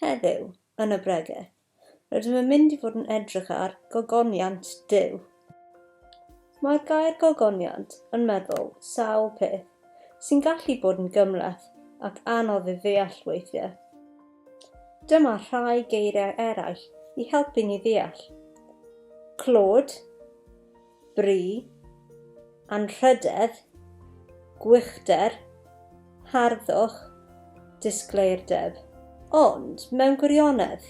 Heddiw, yn y bregeth, rydym yn mynd i fod yn edrych ar gogoniant Duw. Mae'r gair gogoniant yn meddwl sawl peth sy'n gallu bod yn gymhleth ac anodd i ddeall weithiau. Dyma rhai geiriau eraill i helpu ni ddeall. Clod, bri, anrhydedd, gwychder, harddwch, disgleirdeb. Ond, mewn gwirionedd,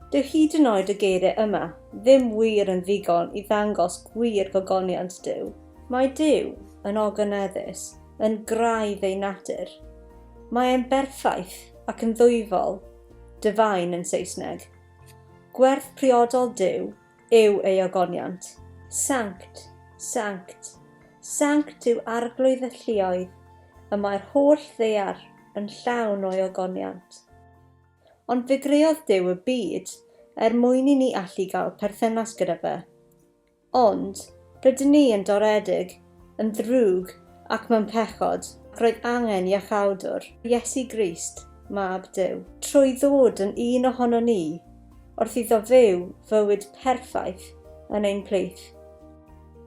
dyw hyd yn oed y geiriau yma ddim wir yn ddigon i ddangos gwir gogoniant Duw. Mae Duw yn ogoneddus, yn graidd ei natur. Mae e'n berffaith ac yn ddwyfol, divine yn Saesneg. Gwerth priodol Duw yw ei ogoniant. Sanct, sanct, sanct yw Arglwydd y lluoedd, y mae'r holl ddaear yn llawn o'i ogoniant. Ond fe greodd Duw y byd er mwyn i ni allu gael perthynas gyda fe. Ond, rydyn ni yn doredig, yn ddrwg ac mewn pechod, ac roedd angen Iachawdwr, Iesu Grist, Mab Duw. Trwy ddod yn un ohonon ni, wrth iddo fyw fywyd perffaith yn ein plith.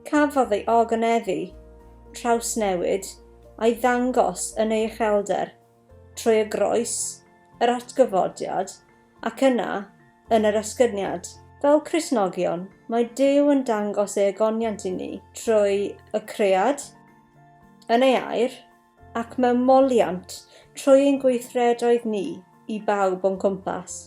Cafodd ei ogoneddu, trawsnewid, a'i ddangos yn ei uchelder trwy y groes, yr atgyfodiad, ac yna, yn yr esgyniad. Fel Cristnogion, mae Duw yn dangos ei ogoniant i ni trwy y cread, yn ei air, ac mewn moliant trwy ein gweithredoedd ni i bawb o'n cwmpas.